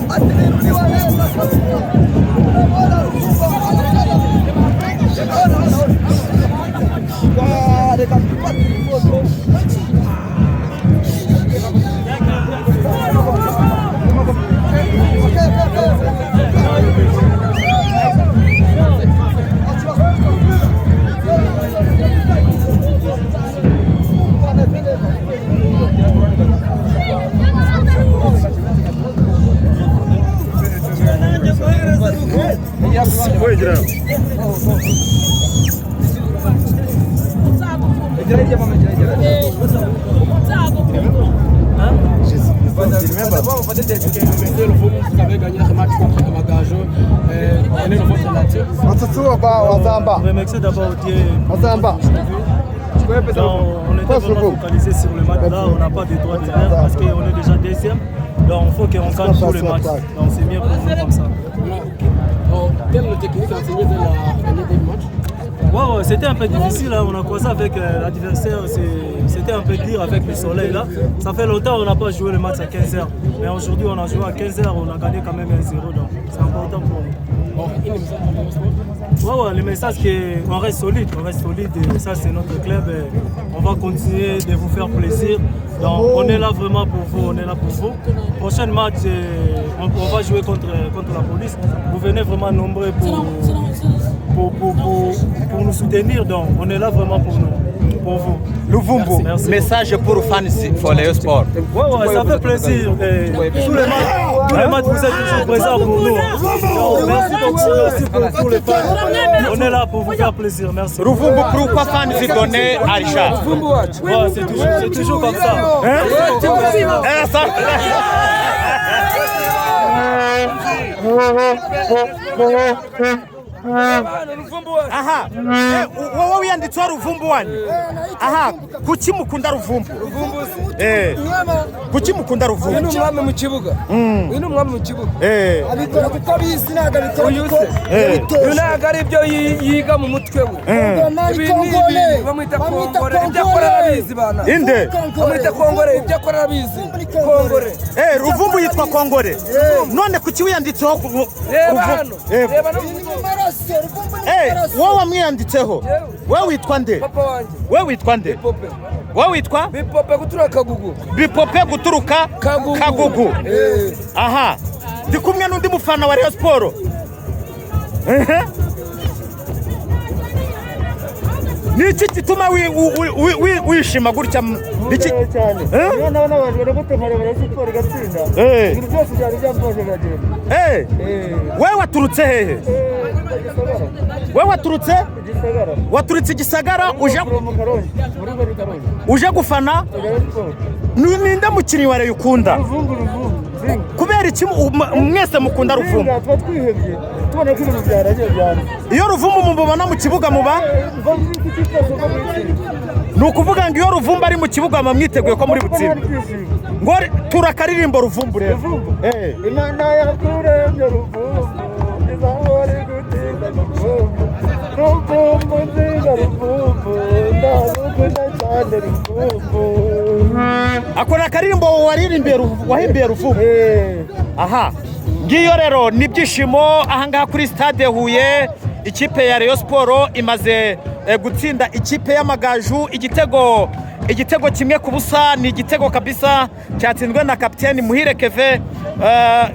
Ati ibintu ni neza kabisa. Urabona Ruvumbu anacheza. Ona, ona, ona. Reka twifatire ifoto. Okay. Remercier d'abord Dieu. Mazamba. Donc, on était vraiment focalisé sur le match là, on n'a pas de droit d'erreur parce qu'on est déjà deuxième. Donc il faut qu'on gagne tous les matchs. Donc c'est mieux pour nous comme ça. Quelle technique enseignée de la gagner des matchs? Ouais, c'était un peu difficile, hein. On a croisé avec l'adversaire, c'était un peu dur avec le soleil là. Ça fait longtemps qu'on n'a pas joué le match à 15h. Mais aujourd'hui on a joué à 15h, on a gagné quand même 1-0, donc c'est important pour nous. Ouais, le message c'est qu'on reste solide, on reste solide et ça c'est notre club et on va continuer de vous faire plaisir. Donc on est là vraiment pour vous, on est là pour vous. Prochain match, on va jouer contre la police. Vous venez vraiment nombreux pour nous soutenir, donc on est là vraiment pour nous, pour vous. Luvumbu, Merci. Message pour fans for Rayon Sport. Ouais, ça fait plaisir. Et tous les matchs, vous êtes toujours présents pour nous. Donc, merci beaucoup, merci pour tous les fans. On est là pour vous faire plaisir. Merci. Luvumbu, pourquoi fans donner argent? Ouais, c'est toujours comme ça. Eh, ça. Aha, wowe wiyanditseho Ruvumbu wanyu. Aha, kuki mukunda Ruvumbu? Kuki mukunda Uyu Ruvumbu? Ni umwami mu kibuga, uyu ni umwami mu kibuga. Abikora kuko abizi, ntabwo abikora Uyu kuko se yabitoje. Uyu ntabwo ari ibyo yiga mu mutwe we. Kongomani, Ibi ni Kongole. ibintu bamwita Bamwita Kongore, ibyo akora Kongole. arabizi bana. Inde? Bamwita Kongore, ibyo akora arabizi, Kongore. Ruvumbu yitwa Kongore. None kuki wiyanditseho Reba Ruvumbu? hano, reba no mu Ni mu maraso, Ruvumbu ni mu maraso. Wowe wamwiyanditseho, wowe witwa nde? Papa wanjye. Wowe witwa nde? Bipope. Wowe witwa? Bipope gutura Kagugu. Bipope guturuka Kagugu. Kagugu. Eh. Aha, ndi kumwe n'undi mufana wa Rayon Sport. Ehe. Ni iki gituma wishima gutya? Iki Cyane. Eh? Niyo nabona abantu bari nkareba Rayon Sport igatsinda. Ibintu byose byari byambaje biragenda. Wewe waturutse hehe? Wewe waturutse? Gisagara. Waturutse Igisagara uje Mu Karongi. Muri Gari Karongi. uje gufana? Rayon Sport. Ninde mukinnyi wa Rayon ukunda? Ruvumbu, Ruvumbu. Zinga. Kubera iki mwese mukunda Ruvumbu? Zinga tuba twihebye. Tubona ko ibintu byaragiye byanze. Iyo Ruvumbu mubona mu kibuga muba Mva nzi ko ikipe yose ko muyitsinda. Ni ukuvuga ngo iyo Ruvumbu ari mu kibuga muba mwiteguye ko muri Kuko butsinde. ntari kwishima. Ngo turakaririmbo Ruvumbu rero. Ruvumbu. Imana yakuremye Ruvumbu. Izahora igutinda Ruvumbu. Ruvumbu nziza Ruvumbu. Ndagukunda cyane Ruvumbu. Ako ni akaririmbo waririmbiye wahimbiye Ruvumbu? Aha, ngiyo rero ni ibyishimo ahangaha kuri stade Huye. Ikipe ya Rayon Sport imaze gutsinda ikipe y'Amagaju igitego 1-0. Ni igitego kabisa cyatsinzwe na kapiteni Muhire Keve,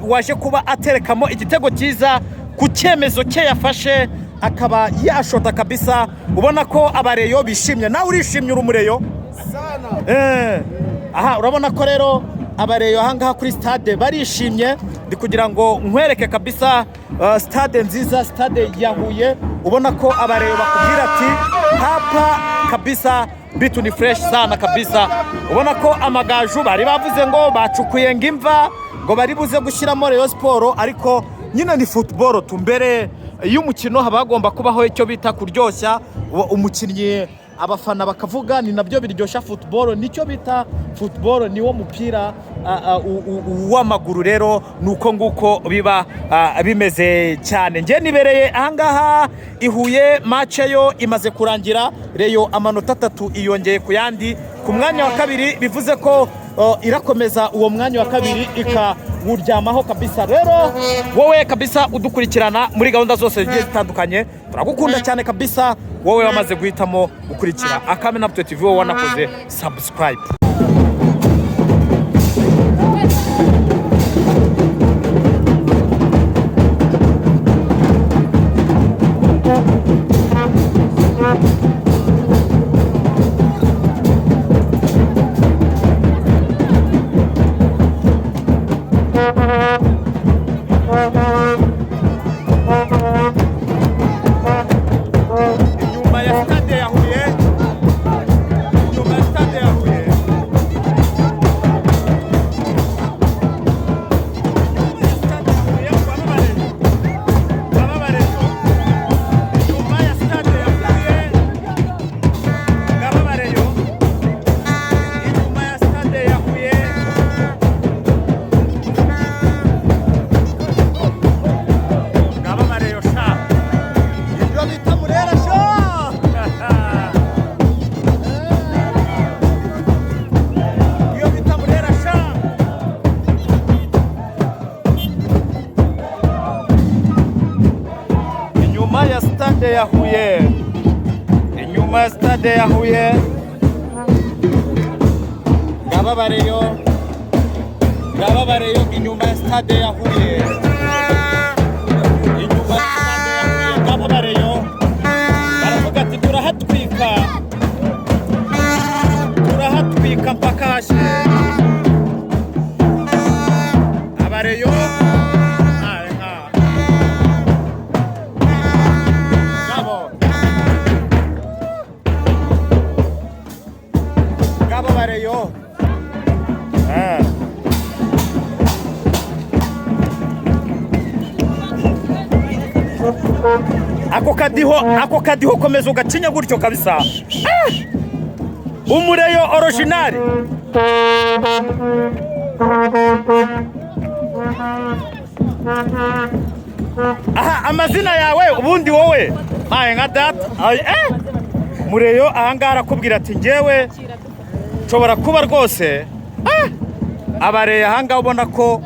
waje kuba aterekamo igitego cyiza ku cyemezo cye yafashe akaba yashota kabisa. Ubona ko abareyo bishimye. Nawe urishimye, uri umureyo? Aha urabona ko rero abareyo ahangaha kuri stade barishimye. Ndi kugira ngo nkwereke kabisa stade nziza, stade ya Huye. Ubona ko abareyo bakubwira ati hapa kabisa bitu ni fresh sana kabisa. Ubona ko Amagaju bari bavuze ngo bacukuye ngo imva ngo bari buze gushyiramo Rayon Sport, ariko nyine ni football tu. Mbere y'umukino haba hagomba kubaho icyo bita kuryoshya umukinnyi, abafana bakavuga, ni nabyo biryoshya football, nicyo bita football, niwo mupira w'amaguru. Rero ni uko nguko biba bimeze cyane. Njye nibereye ahangaha i Huye, match yo imaze kurangira. Rayon amanota 3 iyongeye ku yandi ku mwanya wa kabiri, bivuze ko irakomeza uwo mwanya wa kabiri ikawuryamaho kabisa. Rero wowe kabisa udukurikirana muri gahunda zose zigiye zitandukanye, turagukunda cyane kabisa. Wowe wamaze guhitamo gukurikira Akamena Update TV, wowe wanakoze subscribe. Inyuma ya stade ya Huye, inyuma ya stade ya Huye, inyuma ya stade ya Huye, bababareyo, bababareyo, inyuma ya stade ya Huye, bababareyo, inyuma ya stade ya Huye, bababareyo sha. Ibyo bita Murera sha. Iyo bita Murera sha. Inyuma ya stade ya Huye, inyuma ya stade ya Huye, ngababareyo, ngababareyo, inyuma ya stade ya Huye, inyuma ya stade ya Huye, ngababareyo, baravuga ati turahatwika, turahatwika mpaka hashe. Abareyo aye nka ngabo, ngabo bareyo. Ako kadiho, ako kadiho, komeza ugacinya gutyo kabisa. Ah! Umureyo original. Aha, amazina yawe ubundi wowe? Maye nka data. Ay, eh! Mureyo ahangaha arakubwira ati njyewe nshobora kuba rwose. Ah! Abareyo ahangaha ubona ko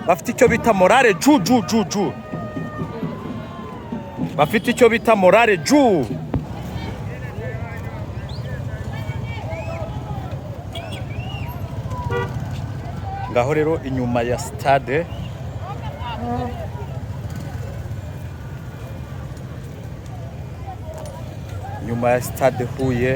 bafite icyo bita morale ju ju ju ju, bafite icyo bita morale ju. Ngaho rero inyuma ya stade, inyuma ya stade Huye.